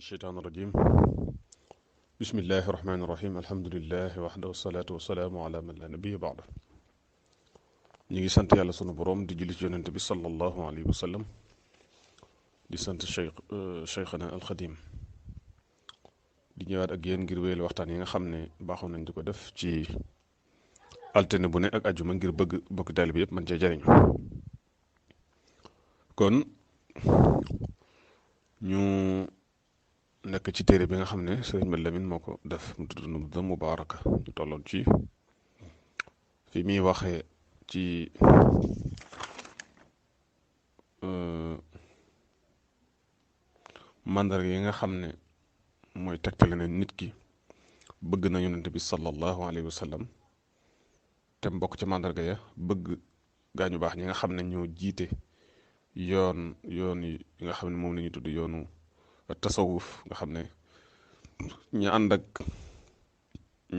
الشيطان الرجيم بسم الله الرحمن الرحيم الحمد لله وحده والصلاة والسلام على من لا نبي بعده ñi ngi sant yàlla sunu boroom di julli ci yonent bi sallallahu alayhi wa sallam di sant cheikhana alxadim di ñëwaat ak yéen ngir wéyal waxtaan yi nga xam ne baaxoon nañ di ko def ci altine bu ne ak ajuma ngir bëgg bokki taalibe bi yëpp man cee jariñ kon ñu nekk ci téere bi nga xam ne sëriñ Mad Lamin moo ko def mu tudd Nubda Mubaaraka ñu tolloon ci fi muy waxee ci mandarga yi nga xam ne mooy tegtale ne nit ki bëgg na yonent bi sallallahu alayhi wa sallam te mbokk ci mandarga ya bëgg gaañu baax ñi nga xam ne ñoo jiite yoon yi nga xam ne moom la ñuy tudd yoonu tasawuf nga xam ne ñu ànd ak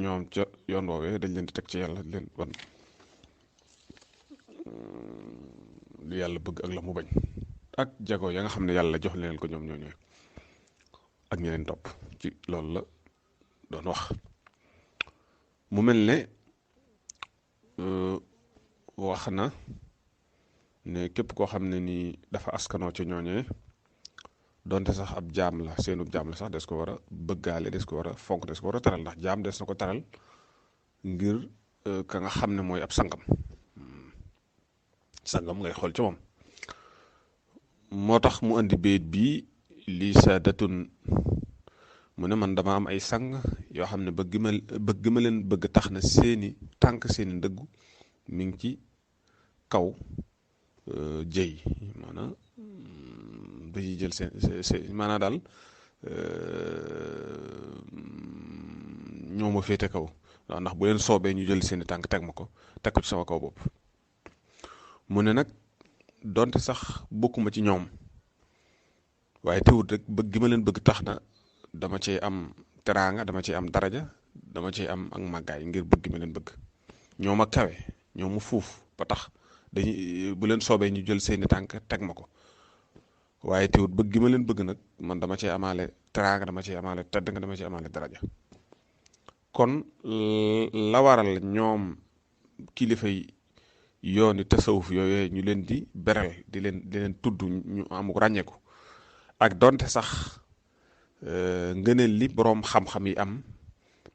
ñoom ca yoon woowee dañ leen di teg ci yàlla leen wan li yàlla bëgg ak la mu bañ ak jago ya nga xam ne yàlla jox leen ko ñoom ñooñu ak ñi leen topp ci loolu la doon wax mu mel ne wax na ne képp koo xam ne nii dafa askanoo ci ñooñee donte sax ab jaam la seenu jaam la sax des ko war a bëggaale des ko war a fonk des ko war a taral ndax jaam des na ko taral ngir ka nga xam ne mooy ab sangam ngay xool ci moom moo tax mu andi bayit bii lii saadatun mu ne man dama am ay sang yoo xam ne bëgg ma leen bëgg tax na seeni tànk seeni ndëggu mi ngi ci kaw jëy maanaam dañuy jël seen maanaam daal ñoo ma féete kaw waaw ndax bu leen soobee ñu jël seeni tànk teg ko ci sama kaw bopp mu ne nag donte sax bokkuma ci ñoom waaye teewut rek bëgg gi ma leen bëgg tax na dama cee am teraanga dama cee am daraja dama cee am ak màggaay ngir bëgg gi ma leen bëgg ñoo ma kawe ñoo ma fuuf ba tax dañuy bu leen soobee ñu jël seeni tànk teg ma ko waaye teewut bëgg gi ma leen bëgg nag man dama cee amaale teraanga dama cee amaale tedd nga dama cee amaale daraja kon la waral ñoom kilifay yooni tasawuf yooyu ñu leen di beral di leen tudd ñu amuk ràññeeku ak donte sax ngëneel li boroom xam-xam yi am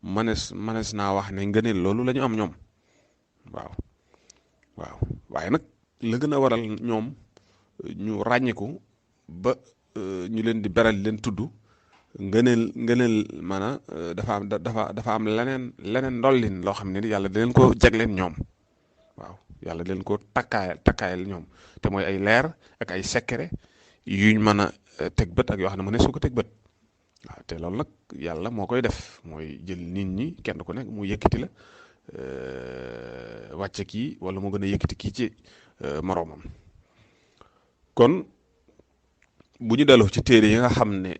manees naa wax ne ngëneel loolu la ñu am ñoom waaw waaye nag la gën a waral ñoom ñu ràññeeku ba ñu leen di beral leen tudd ngëneel maanaam dafa am leneen ndollin loo xam ne yàlla da leen ko jagleen ñoom waaw yàlla da leen ko takkaayal ñoom te mooy ay leer ak ay secret yuñ mën a teg bët ak yoo xam ne mënees su ko teg bët waaw te loolu nag yàlla moo koy def mooy jël nit ñi kenn ku nekk mu yëkkati la wàcce kii wala mu gën a yëkkati kii ci moroomam kon bu ñu delloo ci téere yi nga xam ne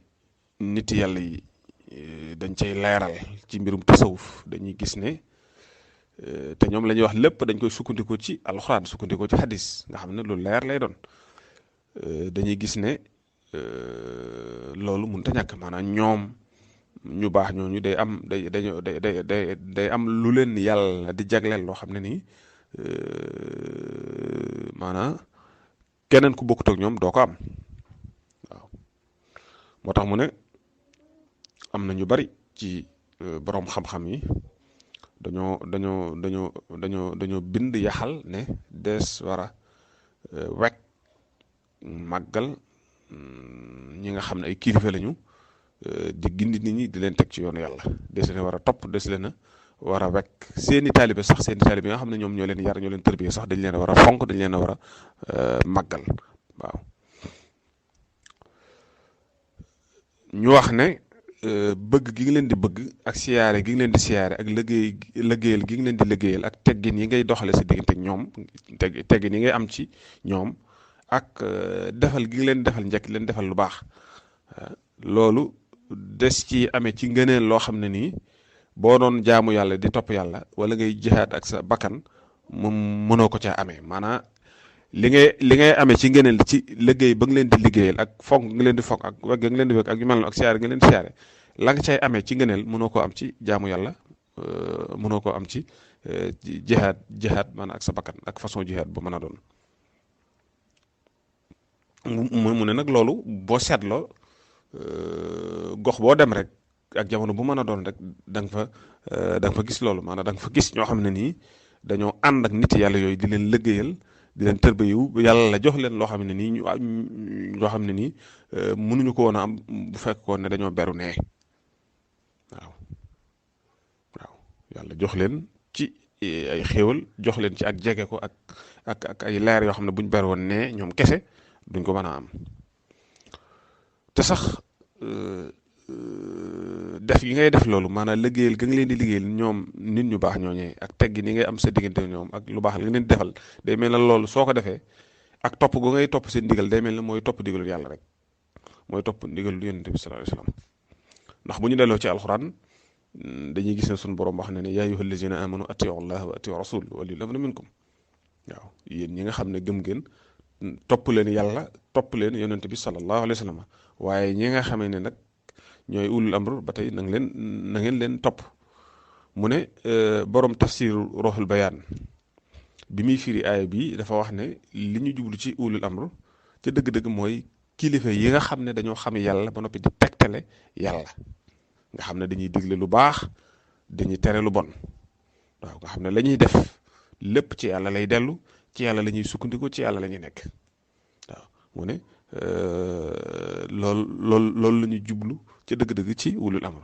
nit yàlla yi dañ cay leeral ci mbirum tasawuf dañuy gis ne te ñoom la ñuy wax lépp dañ koy sukkandikoo ci alxuraan sukkandikoo ci hadis nga xam ne lu leer lay doon dañuy gis ne loolu mënut a ñàkk maanaam ñoom ñu baax ñooñu day am lu leen yàlla di jagleel loo xam ne nii maanaam keneen ku bokkut ak ñoom doo ko am waaw moo tax mu ne am na ñu bari ci boroom xam-xam yi dañoo bind yaxal ne des war a wekk màggal ñi nga xam ne ay kilifa lañu di gindi nit ñi di leen teg ci yoonu yàlla des leen war a topp des leen a war a wekk seeni taalibe yi nga xam ne ñoom ñoo leen yar ñoo leen tërbiye sax dañ leen a war a fonk dañ leen a war a màggal waaw ñu wax ne bëgg gi nga leen di bëgg ak siyaare gi nga leen di siyaare ak liggéeyal gi nga leen di liggéeyal ak teggin yi ngay doxale sa diggante ak ñoom teggin yi ngay am ci ñoom ak defal gi nga leen defal njëkk leen defal lu baax loolu des ci amee ci ngëneel loo xam ne nii boo doon jaamu yàlla di topp yàlla wala ngay jihaad ak sa bakkan moom mënoo ko caa amee maanaam li ngay amee ci ngëneel ci liggéey ba nga leen di liggéeyal ak fonk nga leen di fonk ak wegg nga leen di wegg ak yu mel noonu ak siyaare nga leen di siyaare la nga cay amee ci ngëneel mënoo koo am ci jaamu yàlla mënoo koo am ci jihaad maanaam ak sa bakkan ak façon jihaad bu mën a doon. mu ne nag loolu boo seetloo gox boo dem rek ak jamono bu mën a doon rek da nga fa gis loolu maanaam da nga fa gis ñoo xam ne nii dañoo ànd ak nit yàlla yooyu di leen liggéeyal di leen tërbayu yàlla la jox leen loo xam ne nii ñoo xam ne nii mënuñu ko woon a am bu fekkoon ne dañoo beru nee waaw yàlla jox leen ci ay xéewal jox leen ci ak jege ko ak ay leer yoo xam ne buñ beru woon nee ñoom kese duñ ko mën a am te sax def gi ngay def loolu maanaam liggéeyal ga nga leen di liggéeyal ñoom nit ñu baax ñooñee ak teggi ni ngay am sa diggante ñoom ak lu baax la nga leen di defal day mel ne loolu soo ko defee ak topp gu ngay topp seen ndigal day mel ne mooy topp ndigalul yàlla rek mooy topp ndigalul yonent bi sallallahu alayhi wasallam ndax bu ñu delloo ci alxuraan dañuy gis ne suñu borom wax na ne yaa ayyuhal lazina amanu atiu llaha wa atiu rasul wa ulil amri minkum waaw yéen ñi nga xam ne gëm ngeen topp leen yàlla topp leen yonent bi sallallahu alayhi wasallam waaye ñi nga xamee ne nag ñooy ulul amr ba tey na ngeen leen topp mu ne borom tafsir Ruhul Bayaan bi muy firi aaya bi dafa wax ne li ñu jublu ci ulul amr ca dëgg-dëgg mooy kilifa yi nga xam ne dañoo xam yàlla ba noppi di tegtale yàlla nga xam ne dañuy digle lu baax dañuy tere lu bon waaw nga xam ne la ñuy def lépp ci yàlla lay dellu ci yàlla la ñuy sukkandiku ci yàlla la ñuy nekk waaw mu ne loolu la ñuy jublu ca dëgg-dëgg ci ulul amr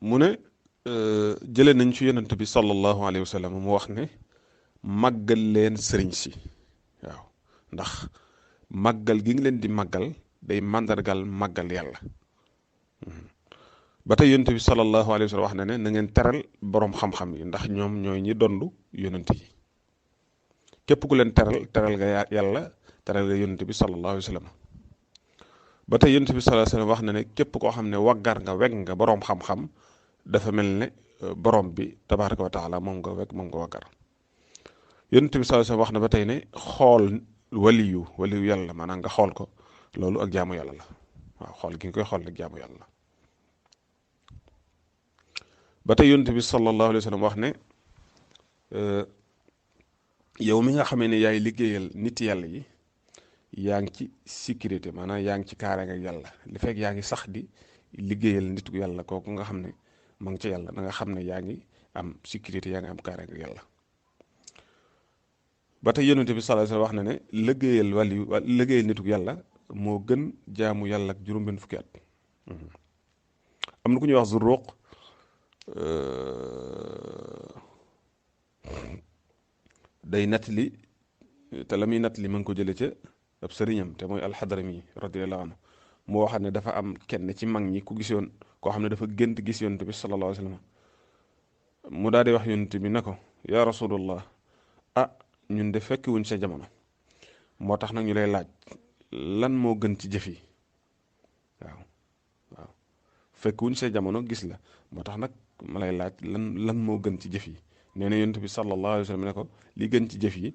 mu ne jëlee nañ ci yonent bi sallallahu alayhi wa sallam mu wax ne màggal leen sëriñ si waaw ndax màggal gi nga leen di màggal day màndargal màggal yàlla ba tey yonent bi sallallahu alayhi wa sallam wax na ne na ngeen teral boroom xam-xam yi ndax ñoom ñooy ñi dondu yonent yi képp ku leen teral nga yàlla teral nga yonent bi sallallahu alayhi wa sallam ba tey yonent bi sallallahu alayhi wa sallam wax na ne képp koo xam ne waggar nga weg nga boroom xam-xam dafa mel ne borom bi tabaraka wa taala moom nga weg moom nga waggar yonent bi sallallahu alayhi wa sallam wax na ba tey ne xool waliyu yàlla maanaam nga xool ko loolu ak jaamu yàlla la waaw xool gi nga koy xool ak jaamu yàlla la ba tey yonent bi sallallahu alayhi wa sallam wax ne yow mi nga xamee ne yaay liggéeyal nit yàlla yi yaa ngi ci sécurité maanaam yaa ngi ci kaaraange ak yàlla li fekk yaa ngi sax di liggéeyal nitu yàlla kooku nga xam ne ma ngi ci yàlla da nga xam ne yaa ngi am sécurité yaa ngi am kaaraange ak yàlla ba tey yonent bi sallallahu alayhi wa sallam wax na ne liggéeyal nitu yàlla moo gën jaamu yàlla ak juróom-benn fukki at am na ku ñuy wax Zuruq day nattali te la muy nattali ma ngi ko jële ca ab sëriñam te mooy alxadrami radiyallahu anhu moo waxaat ne dafa am kenn ci mag ñi ku gisoon koo xam ne dafa gént gis yonent bi sallallahu alayhi wa sallam mu daal di wax yonent bi ne ko yaa rasulullah ñun de fekki wuñ sa jamono moo tax nag ñu lay laaj lan moo gën ci jëf yi waaw fekki wuñ sa jamono gis la moo tax nag ma lay laaj lan moo gën ci jëf yi nee na yonent bi sallallahu alayhi wa sallam ne ko li gën ci jëf yi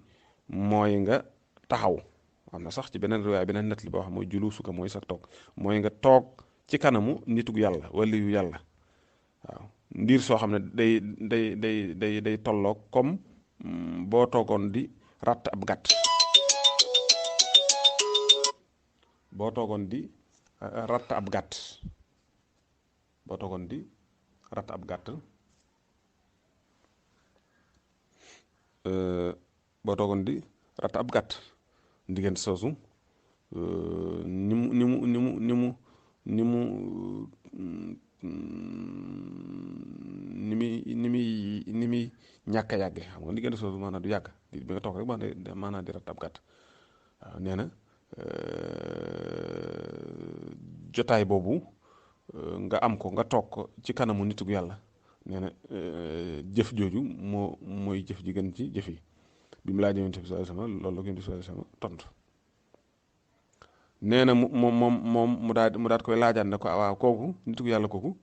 mooy nga taxaw am na sax ci beneen riwaay beneen net li boo xam mooy julusu ko mooy sax toog mooy nga toog ci kanamu nitug yàlla wala yu yàlla waaw ndiir soo xam ne day tolloog comme boo toogoon di ratt ab gàtt boo toogoon di ratt ab gàtt boo toogoon di ratt ab gàtt boo toogoon di ratt ab gàtt ndiggante soosu ni muy ñàkk a yàgge xam nga diggante soosu maanaam du yàgg bi nga toog rek maanaam di ratt ab gàtt waaw nee na jotaay boobu nga am ko nga toog ko ci kanamu nitu yàlla nee na jëf jooju mooy jëf ji gën ci jëf yi bi mu laaj Yonent bi sallallahu alayhi wasallam loolu la ko Yonent bi sallallahu alayhi wasallam tontu nee na moom mu daal koy laajaan ne ko waaw kooku nitu yàlla kooku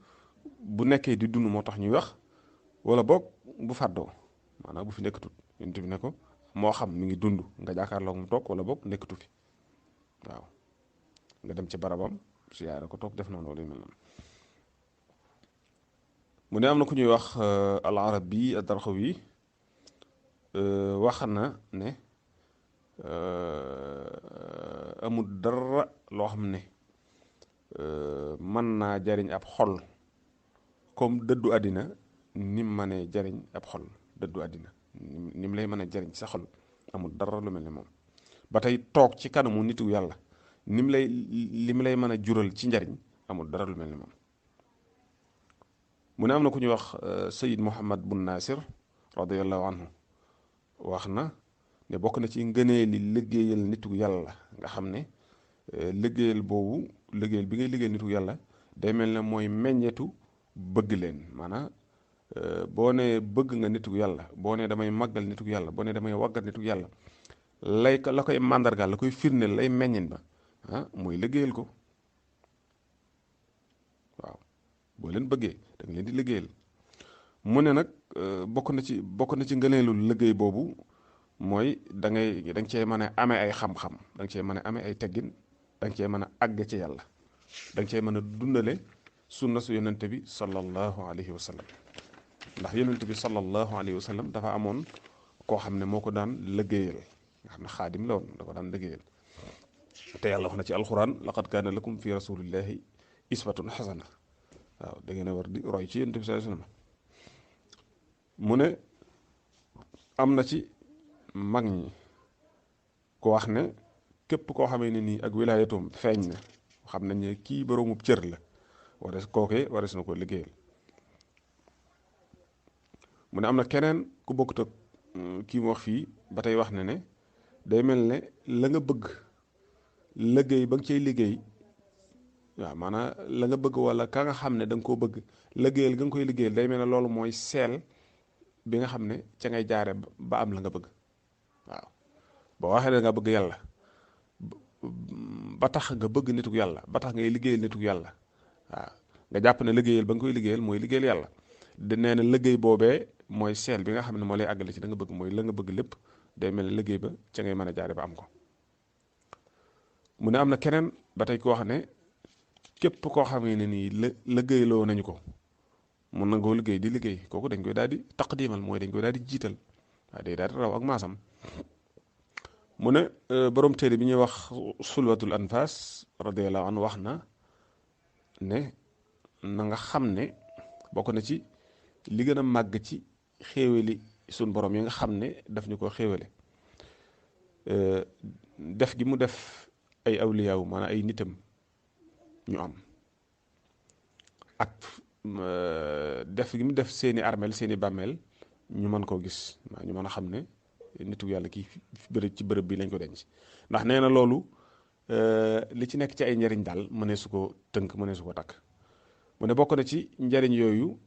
bu nekkee di dund moo tax ñuy wax wala boog bu fàddoo maanaam bu fi nekkatut yonent bi ne ko moo xam mi ngi dund nga jàkkaarloo mu toog wala boog nekkatu fi waaw nga dem ci barabam siyaare ko toog def noonu wala yu mel noonu mu ne am na ku ñuy wax al arabi ad-Darqawi wax na ne amul dara loo xam ne mën naa jariñ ab xol comme dëddu àddina ni mu mënee jariñ ab xol dëddu àddina ni mu lay mën a jariñ sa xol amul dara lu mel ne moom ba tey toog ci kanamu nitu yàlla ni mu lay li mu lay mën a jural ci njariñ amul dara lu mel ne moom mu ne am na ku ñuy wax Sayid Muhammad bun Nasir radiyallahu anhu wax na ne bokk na ci ngëneeli liggéeyal nitu yàlla nga xam ne liggéeyal boobu liggéeyal bi ngay liggéeyal nitu yàlla day mel ne mooy meññetu bëgg leen maanaam boo nee bëgg nga nitu yàlla boo nee damay màggal nitu yàlla boo nee damay waggal nitu yàlla la koy màndargaal la koy firndeel lay meññin ba mooy liggéeyal ko waaw boo leen bëggee da nga leen di liggéeyal mu ne nag bokk na ci ngëneelu liggéey boobu mooy da nga cee mën a amee ay xam-xam da nga cee mën a amee ay teggin da nga cee mën a àgg ci yàlla da nga cee mën a dundale sunna su yonente bi sallallahu alayhi wa sallam ndax yonente bi sallallahu alayhi wa sallam dafa amoon koo xam ne moo ko daan liggéeyal nga xam ne xaadim la woon da ko daan liggéeyal te yàlla wax na ci alquran laqad kaana lakum fi rasulillahi iswatun xasana waaw da ngeen a war di roy ci yonente bi sallallahu alayhi wa sallam mu ne am na ci mag ñi ko wax ne képp koo xamee ne nii ak wilaayatum feeñ na xam nañ ne kii boroomub cër la wares na ko liggéeyal mu ne am na keneen ku bokkut ak kii mu wax fii ba tey wax ne ne day mel ne la nga bëgg liggéey ba nga cay liggéey waaw maanaam la nga bëgg wala ka nga xam ne da nga koo bëgg liggéeyal nga koy liggéeyal day mel ne loolu mooy seel bi nga xam ne ca ngay jaare ba am la nga bëgg waaw boo waxee ne nga bëgg yàlla ba tax nga bëgg nituk yàlla ba tax ngay liggéeyal nituk yàlla waaw nga jàpp ne liggéeyal ba nga koy liggéeyal mooy liggéeyal yàlla de nee na liggéey boobee mooy seel bi nga xam ne moo lay àggale ci da nga bëgg mooy la nga bëgg lépp day mel ne liggéey ba ca ngay mën a jaare ba am ko mu ne am na keneen ba tey koo xam ne képp koo xam ne nii liggéeyloo nañu ko mun nangoo liggéey di liggéey kooku dañ koy daal di taqdimal mooy dañ koy daal di jiital waaye day daal di raw ak maasam mu ne borom téere bi ñuy wax sulwatul anfas radiyallahu anhu wax na ne na nga xam ne bokk na ci li gën a màgg ci xéewali sun borom yi nga xam ne daf ñu ko xéewale def gi mu def ay awliyaaw maanaam ay nitam ñu am ak def gi mu def seeni armeel seeni bàmmeel ñu mën koo gis ñu mën a xam ne nitu yàlla kii ci bërëb bi lañ ko denc ndax nee na loolu li ci nekk ci ay njariñ daal mënee su ko tënk mënee su ko takk mu ne bokk na ci njariñ yooyu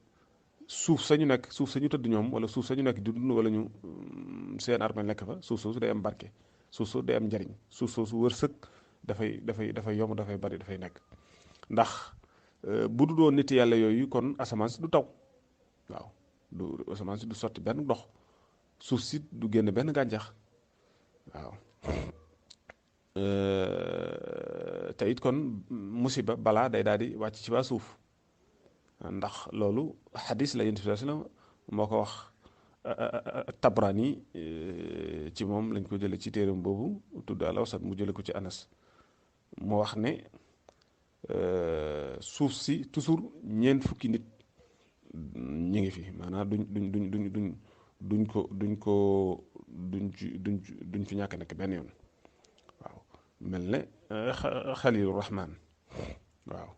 suuf sañu nekk suuf sañu tëdd ñoom wala suuf sañu nekk di dund wala ñu seen armeel nekk fa suuf soosu day am barke suuf soosu day am njariñ suuf soosu wërsëg dafay yomb dafay bari dafay nekk ndax bu du doon nit yàlla yooyu kon asamaan si du taw waaw du asamaan si du sotti benn ndox suuf si du génn benn gàncax waaw te it kon musiba balaa day daal di wàcc ci waa suuf ndax loolu xadis la yonent bi sallallahu alayhi wasallam moo ko wax Tabrani ci moom lañ ko jële ci téeram boobu tudd al awsat mu jële ko ci Anas moo wax ne suuf si toujours ñeent fukki nit ñi ngi fi maanaam duñ fi ñàkk nekk benn yoon waaw mel ne xalilu rahman waaw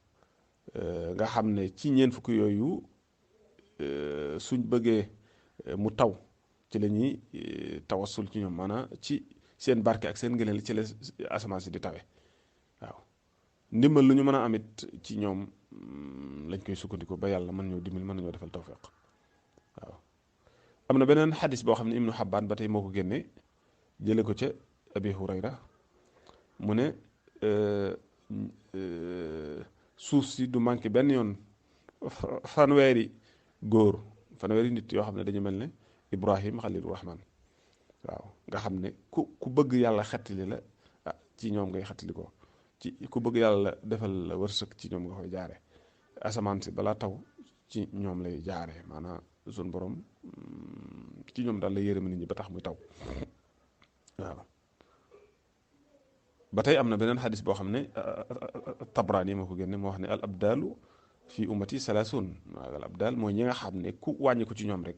nga xam ne ci ñeent fukki yooyu suñ bëggee mu taw ci la ñuy tawassul ci ñoom maanaam ci seen barke ak seen ngëneel ci la asamaan si di tawe waaw ndimbal lu ñu mën a amit ci ñoom lañ koy sukkandiku ba yàlla mën ñoo dimbali mën nañoo defal tawfiq waaw am na beneen xadis boo xam ne ibnu Xabbaan ba tey moo ko génne jële ko ca Abi Hurayra mu ne suuf si du manqué benn yoon fanweeri góor fanweeri nit yoo xam ne dañu mel ne Ibrahim xalilu rahman. waaw nga xam ne ku bëgg yàlla xettali la ci ñoom ngay xettali ko, ci ku bëgg yàlla defal la wërsëg ci ñoom nga koy jaare, asamaan si balaa taw ci ñoom lay jaare, maanaam suñ borom ci ñoom daal lay yërëm nit ñi ba tax muy taw. waaw ba tey am na beneen xadis boo xam ne Tabraani moo ko génne, moo wax ne al abdaalu fi ummati salaasun. waaw al abdaal mooy ñi nga xam ne ku wàññi ko ci ñoom rek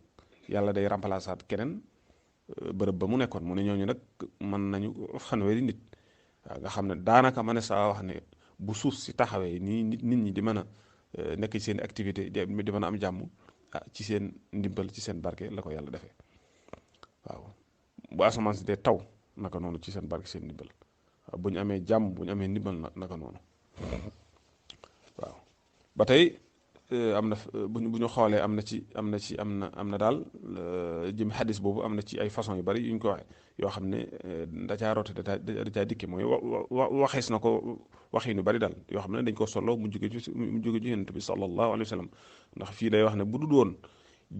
yàlla day remplaçaat keneen bërëb ba mu nekkoon. mu ne ñooñu nag mën nañu fanweeri nit. waaw nga xam ne daanaka ma ne saa wax ne bu suuf si taxawee nii nit ñi di mën a nekk ci seen activité di mën a am jàmm ci seen ndimbal ci seen barke la ko yàlla defee. waaw bu asamaan si dee taw naka noonu ci seen barke seen ndimbal. waaw bu ñu amee jàmm bu ñu amee ndimbal naka noonu. waaw ba tey am na bu ñu xoolee am na daal jëm xadis boobu am na ci ay façon yu bari yu ñu ko waxee yoo xam ne da caa roote da caa dikki mooy waxees na ko waxin yu bari daal yoo xam ne dañ ko solo mu jóge ci yonent bi sallallahu alayhi wa sallam. ndax fii day wax ne bu dul woon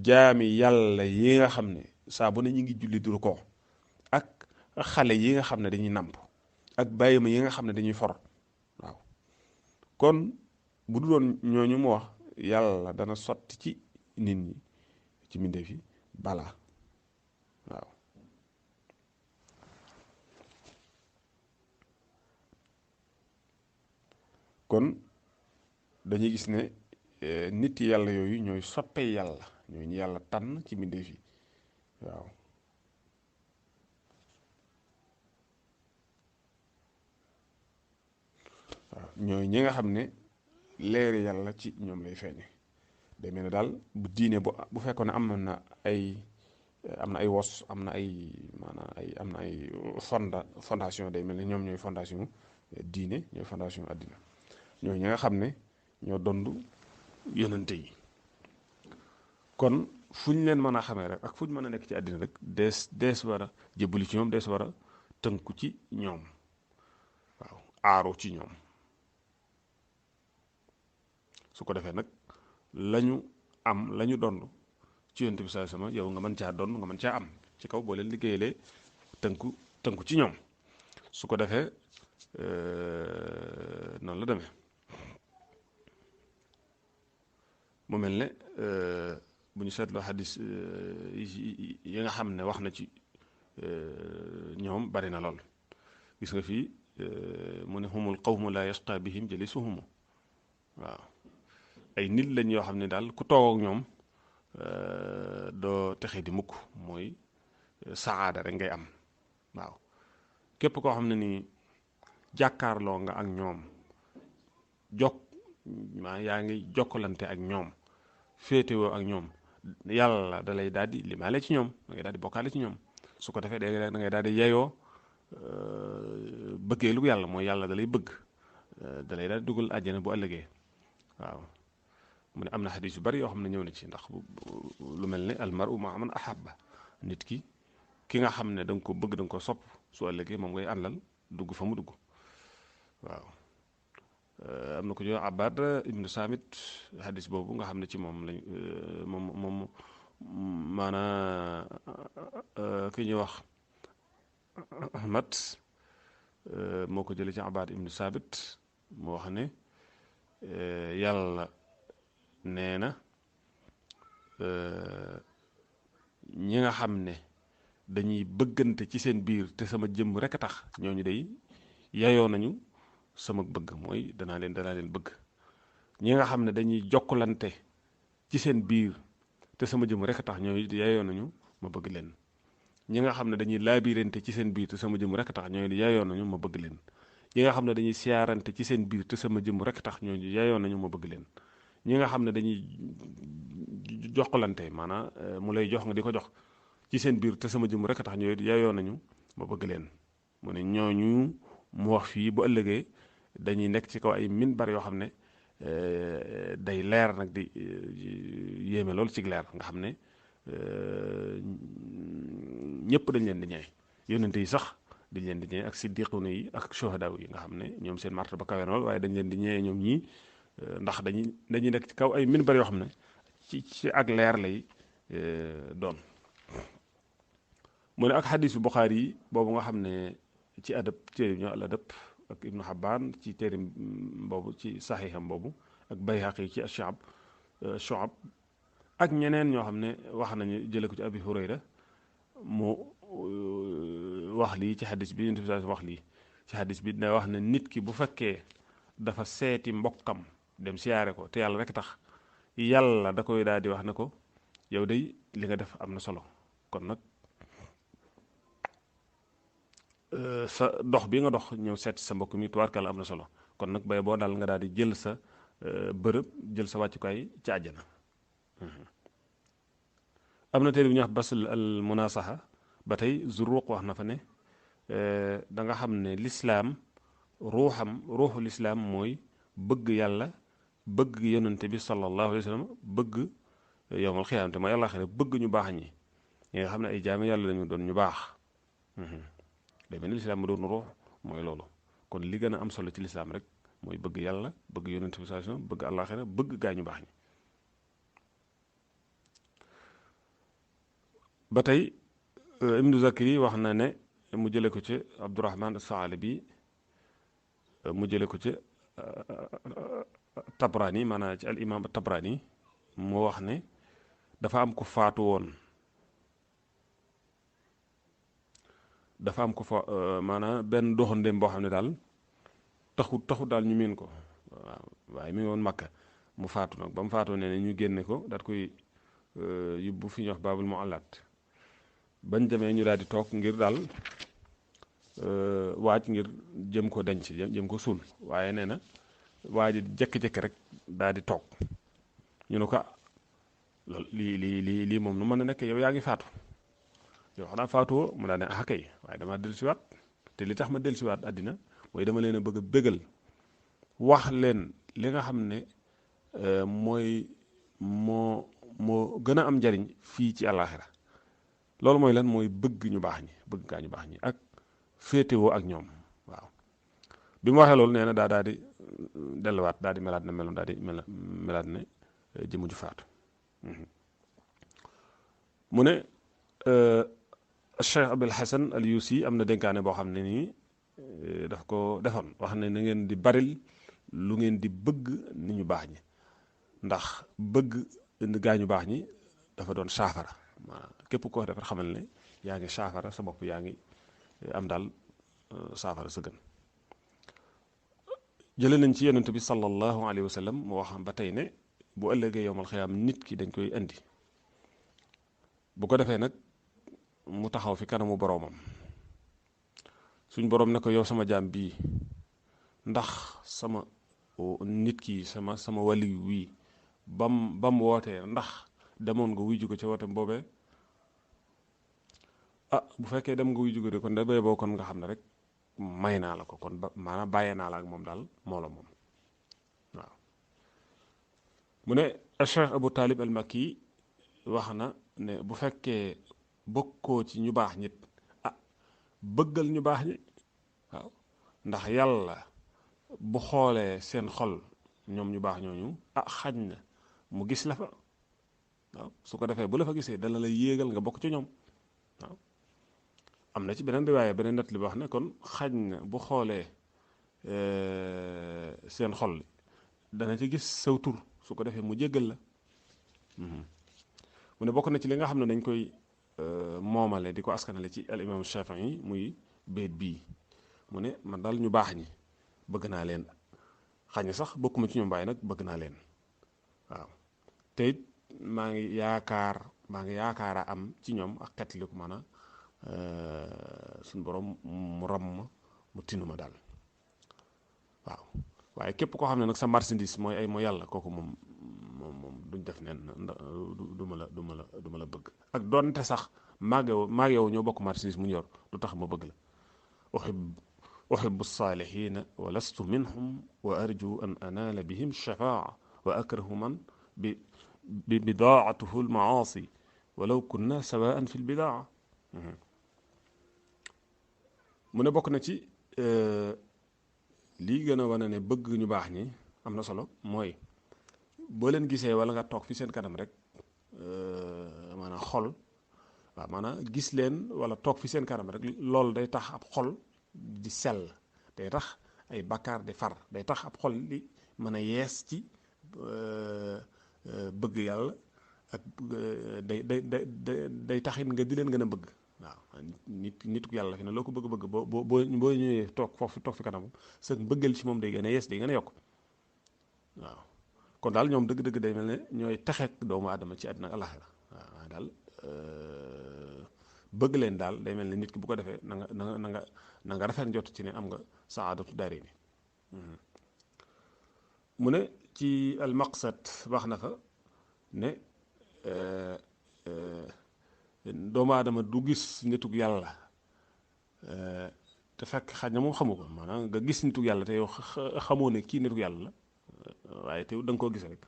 jaami yàlla yi nga xam ne saa bu ne ñu ngi julli duru ko ak xale yi nga xam ne dañuy nàmp ak bàyyi ma yi nga xam ne dañuy for. waaw kon bu dul woon ñooñu mu wax yàlla dana sotti ci nit ñi ci mbindeef yi balaa. waaw kon dañuy gis ne nit yàlla yooyu ñooy soppe yàlla, ñooy ñu yàlla tànn ci mbindeef yi. waaw waaw ñooy ñi nga xam ne leeri yàlla ci ñoom lay feeñe. day mel ne daal bu diine bu fekkoon ne am na ay wos, am na ay maanaam ay fondation, day mel ne ñoom ñooy fondation diine, ñooy fondation àddina. ñooy ñi nga xam ne ñoo dondu yonente yi. kon fu ñu leen mën a xamee rek ak fu ñu mën a nekk ci àddina rek dees war a jébbalu ci ñoom, dees war a tënku ci ñoom. waaw aaru ci ñoom. su ko defee nag lañu dond ci yonent bi sallallahu alayhi wasallam yow nga mën caa dond, nga mën caa am ci kaw boo leen liggéeyalee tënku ci ñoom. su ko defee noonu la demee. mu mel ne bu ñu seetloo xadis yi nga xam ne wax na ci ñoom bari na lool. gis nga fii mu ne humul qawmu la yasqa bihim jalisuhum. waaw ay nit lañ yoo xam ne daal ku toog ak ñoom doo texe di mukk, mooy saada rek ngay am. waaw képp koo xam ne nii jàkkaarloo nga ak ñoom yaa ngi jokkalante ak ñoom, féetewoo ak ñoom, yàlla da lay daal di limaale ci ñoom, da ngay daal di bokkaale ci ñoom. su ko defee da ngay daal di yeyoo bëggeelu yàlla, mooy yàlla da lay bëgg, da lay daal di dugal àjjana bu ëllëgee. waaw mu ne am na xadis yu bari yoo xam ne ñëw na ci, ndax lu mel ne almaru maa man ahabba, nit ki nga xam ne da nga ko bëgg, da nga ko sopp, su ëllëgee moom ngay àndal dugg fa mu dugg. waaw am na ko ñuy wax Abbad ibnu Samit, xadis boobu nga xam ne ci moom lañ moom maanaa ki ñuy wax Ahmad moo ko jëlee ci Abbad ibnu Samit moo wax ne yàlla nee na ñi nga xam ne dañuy bëggante ci seen biir te sama jëmm rek a tax, ñooñu day yayoo nañu sama bëgg, mooy danaa leen bëgg. ñi nga xam ne dañuy jokkalante ci seen biir te sama jëmm rek a tax, ñooñu yayoo nañu ma bëgg leen. ñi nga xam ne dañuy laabirante ci seen biir te sama jëmm rek a tax, ñooñu yayoo nañu ma bëgg leen. ñi nga xam ne dañuy siyaarante ci seen biir te sama jëmm rek tax, ñooñu yayoo nañu ma bëgg leen. ñi nga xam ne dañuy jokkalante, maanaam mu lay jox nga di ko jox ci seen biir te sama jëmm rek tax, ñooñu yayoo nañu ma bëgg leen. mu ne ñooñu mu wax fii bu ëllëgee dañuy nekk ci kaw ay minbar yoo xam ne day leer nag, di yéeme lool ci leer, nga xam ne ñëpp dañ leen di ñee, yónnente yi sax dañ leen di ñee, ak siddiquna yi ak shuhada yi, nga xam ne ñoom seen martaba kawe na lool, waaye dañ leen di ñee ñoom ñii ndax dañuy nekk ci kaw ay minbar yoo xam ne ci ak leer lay doon. mu ne ak xadisu Buxaari yi boobu nga xam ne ci adab téere ñoo al adab ak Ibnu Xabbaan ci téere boobu ci saxiixam boobu ak Bayhaqi ci Shu'ab ak ñeneen ñoo xam ne wax nañu jële ko ci Abi Hurayra mu wax lii ci xadis bi Yonent bi wax lii ci xadis bi dina wax ne nit ki bu fekkee dafa seeti mbokkam dem siyaare ko te yàlla rek tax yàlla da koy daal di wax ne ko yow day li nga def am na solo kon nag sa dox bi nga dox ñëw seet sa mbokk mi tubaarkàlla am na solo kon nag bay boo daal nga daal di jël sa bërëb jël sa wàccukaay ci àjjana. am na téere bi ñuy wax basul al munasaha ba tey Zuruq wax na fa ne da nga xam ne lislaam ruuxu lislaam mooy bëgg yàlla bëgg yonante bi sallallahu alayhi wa sallam bëgg yowmal xiyaamate mooy àllaaxira bëgg ñu baax ñi nga xam ne ay jaami yàlla lañu doon ñu baax. day mel ni lislaam mu doon ruux mooy loolu kon li gën a am solo ci lislaam rek mooy bëgg yàlla bëgg yonante bi sallallahu alayhi wa sallam bëgg àllaaxira bëgg gaa ñu baax ñi. ba tey Ibnu Zakri wax na ne mu jële ko ci Abdurahman as-Saalibi mu jële ko ci Tabrani maanaam ci al imam Tabrani mu wax ne dafa am ko faatu woon dafa am ko fa maanaam benn doxandéem boo xam ne daal taxut daal ñu miin ko waaw waaye mi ngi woon Makka mu faatu nag ba mu faatoo ne ñu génne ko daat koy yóbbu fi ñuy wax Baabul Mu'allaat bañ demee ñu daal di toog ngir daal waaj ngir jëm ko denc jëm ko suul waaye nee na waa ji jékki-jékki rek daal di toog ñu ne ko loolu lii moom nu mën a nekk yow yaa ngi faatu yow xanaa faatuwoo mu daal ne ah kay waaye dama dellusiwaat te li tax ma dellusiwaat àddina mooy dama leen a bëgg a bégal wax leen li nga xam ne moo gën a am njariñ fii ci àllaaxira loolu mooy lan mooy bëgg ñu baax ñi bëgg gaa ñu baax ñi ak féetewoo ak ñoom waaw bi mu waxee loolu nee na daal di delluwaat daal di melaat na meloon daal di melaat ne jëmu ju faatu mu ne Cheikh Abul Hasan al Yusi am na dénkaane boo xam ne nii daf ko defoon wax ne na ngeen di baril lu ngeen di bëgg ni ñu baax ñi ndax bëgg gaa ñu baax ñi dafa doon saafara képp koo defar xamal ne yaa ngi saafara sa bopp yaa ngi am daal saafara sa gën jële nañ ci yonent bi sallallahu alayhi wa sallam mu wax ba tey ne bu ëllëgee yowmal xiyaam nit ki dañ koy indi bu ko defee nag mu taxaw fi kanamu boroomam suñ boroom ne ko yow sama jaam bii ndax sama nit ki sama wali wii bam wootee ndax demoon nga wuy jugo ca wootem boobee bu fekkee dem nga wuy jugo de kon da bay boo kon nga xam ne rek may naa la ko kon maanaam bàyyee naa la ak moom daal moo la moom waaw mu ne Cheikh Abu Talib al Makki wax na ne bu fekkee bokkoo ci ñu baax ñit bëggal ñu baax ñi waaw ndax yàlla bu xoolee seen xol ñoom ñu baax ñooñu xañ na mu gis la fa waaw su ko defee bu la fa gisee dana la yéegal nga bokk ci ñoom waaw am na ci beneen riwaaya beneen nett li wax ne kon xañ na bu xoolee seen xol dana ci gis saw tur su ko defee mu jéggal la mu ne bokk na ci li nga xam ne dañ koy moomale di ko askanale ci al imam Shafii muy béet bii mu ne man daal ñu baax ñi bëgg naa leen xañ na sax bokkuma ci ñoom waaye nag bëgg naa leen waaw te it maa ngi yaakaara am ci ñoom ak xetli ko maanaam suñu borom mu ram ma mu tinu ma daal waaw waaye képp koo xam ne nag sa marchandise mooy ay mooy yàlla kooku moom duñ def neen du ma la bëgg ak doonte sax maag yow ñoo bokk marchandise mu ñu yor du tax ma bëgg la uhibbu saalihiina wa lastu minhum wa arju an anaala bihim shafaa wa akrahu man bi bidaatuhu almaasi walaw kunna sawaan fi lbidaa mu ne bokk na ci lii gën a wane ne bëgg ñu baax ñi am na solo mooy boo leen gisee wala nga toog fi seen kanam rek maanaam xol waaw maanaam gis leen wala toog fi seen kanam rek loolu day tax ab xol di sell, day tax ay bakkaar di far, day tax ab xol di mën a yees ci bëgg yàlla ak day taxit nga di leen gën a bëgg. waaw nitu yàlla fi ne loo ko bëgg-bëgg boo ñëwee toog fi kanam sa bëggal ci moom day gën a yees, day gën a yokk. waaw kon daal ñoom dëgg-dëgg day mel ne ñooy texeek doomu aadama ci àddina ak alaxira. waaw daal bëgg leen daal day mel ne nit ki bu ko defee na nga rafet njott ci ne am nga saadatu daarayni. mu ne ci almaqsad wax na fa ne doomu aadama du gis nitug yàlla te fekk xaj na moom xamu ko, maanaam nga gis nitug yàlla te yow xamoo ne kii nitug yàlla la, waaye te da nga koo gis rek.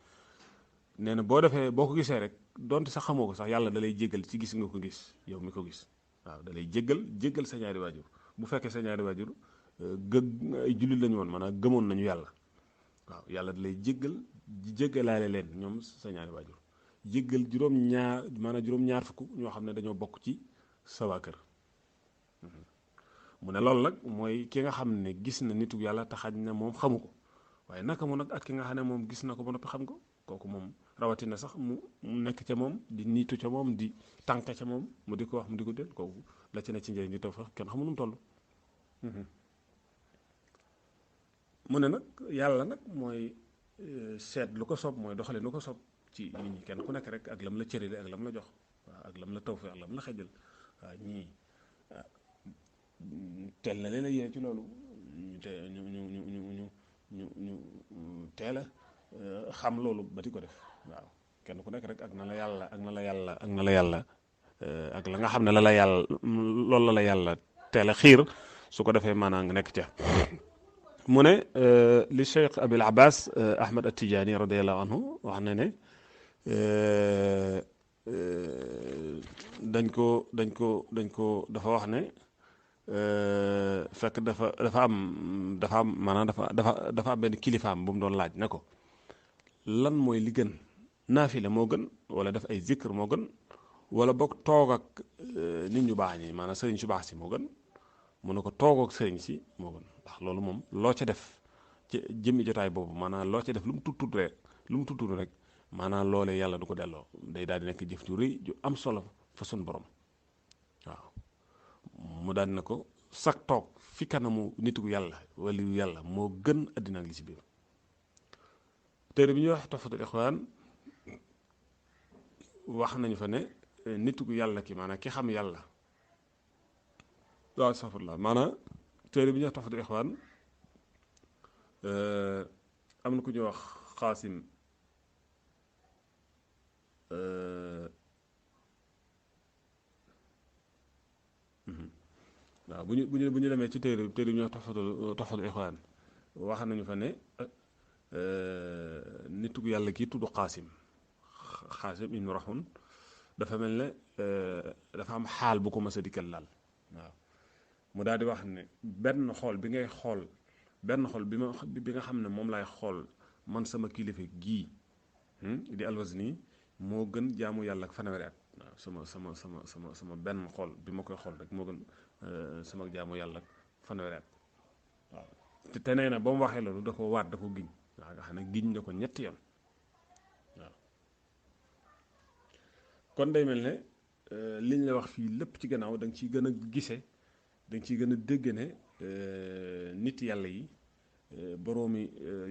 nee na boo ko gisee rek donte sax xamoo ko sax yàlla da lay jéggal ci gis nga ko gis yow mi ko gis. waaw da lay jéggal sa ñaari waajur bu fekkee sa ñaari waajur ay jullit lañu woon, maanaam gëmoon nañu yàlla. waaw yàlla da lay jéggalaale leen ñoom sa ñaari waajur, jéggal juróom-ñaar fukk ñoo xam ne dañoo bokk ci sa waa kër. mu ne loolu nag mooy ki nga xam ne gis na nitu yàlla te xaj na moom xamu ko, waaye naka mu nag ak ki nga xam ne moom gis na ko ba noppi xam ko, kooku moom rawatina sax mu nekk ca moom di niitu ca moom di tànk ca moom mu di ko wax mu di ko del, kooku la ci ne ci njëriñ di taw sax kenn xamu nu mu toll. mu ne nag yàlla nag mooy seet lu ko soob, mooy doxale lu ko soob ci nit ñi, kenn ku nekk rek ak lam la cërile ak lam la jox. waaw ak lam la tawfeex ak lam la xejal. waaw ñii teel na leen a yéene ci loolu ñu teel a xam loolu ba di ko def. waaw kenn ku nekk rek ak na la yàlla ak la nga xam ne loolu la yàlla teel a xiir su ko defee maanaam nga nekk ca. mu ne li Cheikh Abil Abbas Ahmad At-Tijaani radiyallahu anhu wax na ne dañ ko dafa wax ne fekk dafa am maanaam dafa am benn kilifaam bu mu doon laaj ne ko lan mooy li gën, naafila moo gën wala def ay zikr moo gën wala boog toog ak nit ñu baax ñi maanaam sëriñ su baax si moo gën. mu ne ko toog ak sëriñ si moo gën, ndax loolu moom loo ca def ci jëmmi jotaay boobu maanaam loo ca def lu mu tudd rek maanaam loolee yàlla du ko delloo, day daal di nekk jëf ju rëy ju am solo fa sun borom. waaw mu daal na ko sag toog fi kanamu nitu yàlla wala yu yàlla moo gën àddina ak li ci biir. téere bi ñuy wax Tuhfatul Ikhwan wax nañu fa ne nitu yàlla ki maanaam ki xam yàlla. waaw safurla maanaam téere bi ñuy wax Tuhfatul Ikhwan am na ku ñuy wax Xaasim waaw bu ñu demee ci téere bi ñuy wax Tuhfatul Ikhwan wax nañu fa ne nitu yàlla kii tudd Xaasim ibnu Rahun dafa mel ne dafa am xaal bu ko mës a dikkal laal. waaw mu daal di wax ne benn xool bi nga xam ne moom laay xool man sama kilifa gii di Alwazni moo gën jaamu yàlla ak fanweeri at. waaw sama benn xool bi ma koy xool rek moo gën sama jaamu yàlla ak fanweeri at. waaw te nee na ba mu waxee loolu da ko waat da ko giñ. waaw nga xam ne giñ na ko ñetti yoon. waaw kon day mel ne liñ la wax fii lépp ci gannaaw da nga ciy gën a gise dañ ciy gën a dégg ne nit yàlla yi boroomi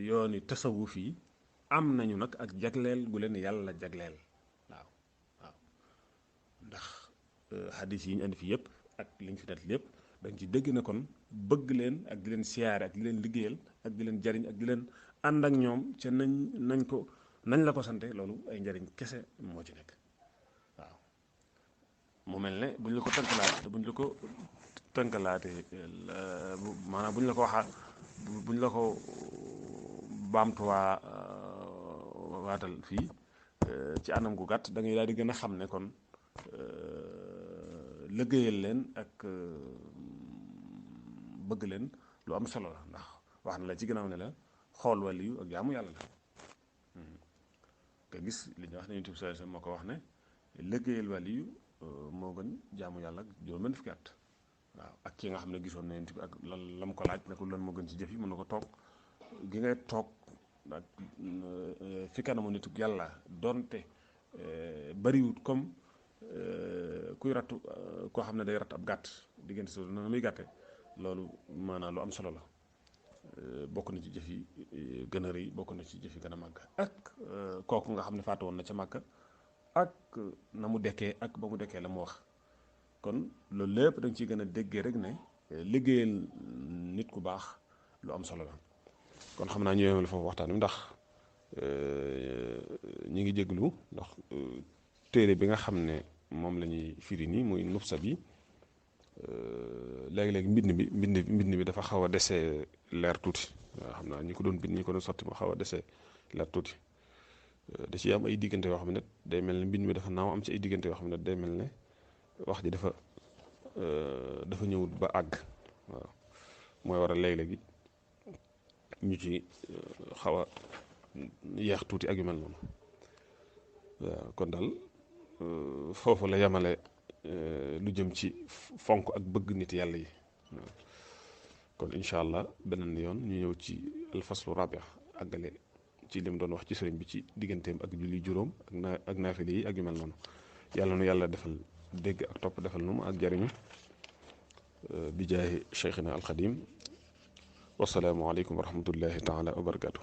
yooni tasawuf yi am nañu nag ak jagleel gu leen yàlla jagleel. waaw ndax xadis yi ñu andi fi yëpp ak liñ fi net lépp dañ ci dégg ne kon bëgg leen ak di leen siyaare ak di leen liggéeyal ak di leen jariñ ak di leen ànd ak ñoom ca nañ la ko sante loolu ay njariñ kese moo ci nekk. waaw mu mel ne buñ la ko tënkalaate maanaam bu ñu la ko waxaa bu ñu la ko baamtuwaa waatal fii ci anam gu gàtt da ngay daal di gën a xam ne kon liggéeyal leen ak bëgg leen lu am solo la, ndax wax na la ci gannaaw ne la xool waliyu ak jaamu yàlla la. nga gis li ñuy wax ne Yonent bi sallallahu alayhi wasallam moo ko wax ne liggéeyal waliyu moo gën jaamu yàlla ak juróom-benn fukki at waaw ak ki nga xam ne gisoon na yonent bi ak lan lam ko laaj ne ko lan moo gën ci jëf yi mën na ko toog gi ngay toog ak fi kanamu nitu yàlla donte bariwut comme kuy rattu koo xam ne day ratt ab gàtt diggante si na muy gàtte loolu maanaam lu am solo la bokk na ci jëf yi gën a rëy bokk na ci jëf yi gën a màgg ak kooku nga xam ne faatu woon na ca màgg ak na mu dekkee ak ba mu dekkee la mu wax kon loolu lépp da nga ciy gën a déggee rek ne liggéeyal nit ku baax lu am solo la kon xam naa ñu yemale foofu waxtaan wi ndax ñi ngi jéglu ndax téere bi nga xam ne moom la ñuy firi nii muy nubsa bi léegi-léegi mbind bi dafa xaw a dese leer tuuti waaw xam naa ñi ko doon bind ñi ko doon sotti ma xaw a dese leer tuuti da ci am ay diggante yoo xam ne day mel ne mbind mi dafa naaw am ci ay diggante yoo xam ne day mel ne wax ji dafa ñëwut ba àgg waaw mooy waral léeg-léegi ñu ci xaw a yeex tuuti ak yu mel noonu waaw kon daal foofu la yemale lu jëm ci fonk ak bëgg nit yàlla yi waaw kon incha allah beneen yoon ñu ñëw ci alfaslu rabia àggale ci li mu doon wax ci sëriñ bi ci digganteem ak julli juróom ak naafile yi ak yu mel noonu yàlla nu yàlla defal dégg ak topp defal nu mu ak jariñu bi jaahi cheikhina alxadim wasalaamu aleykum wa rahmatullahi taala wa barakatuh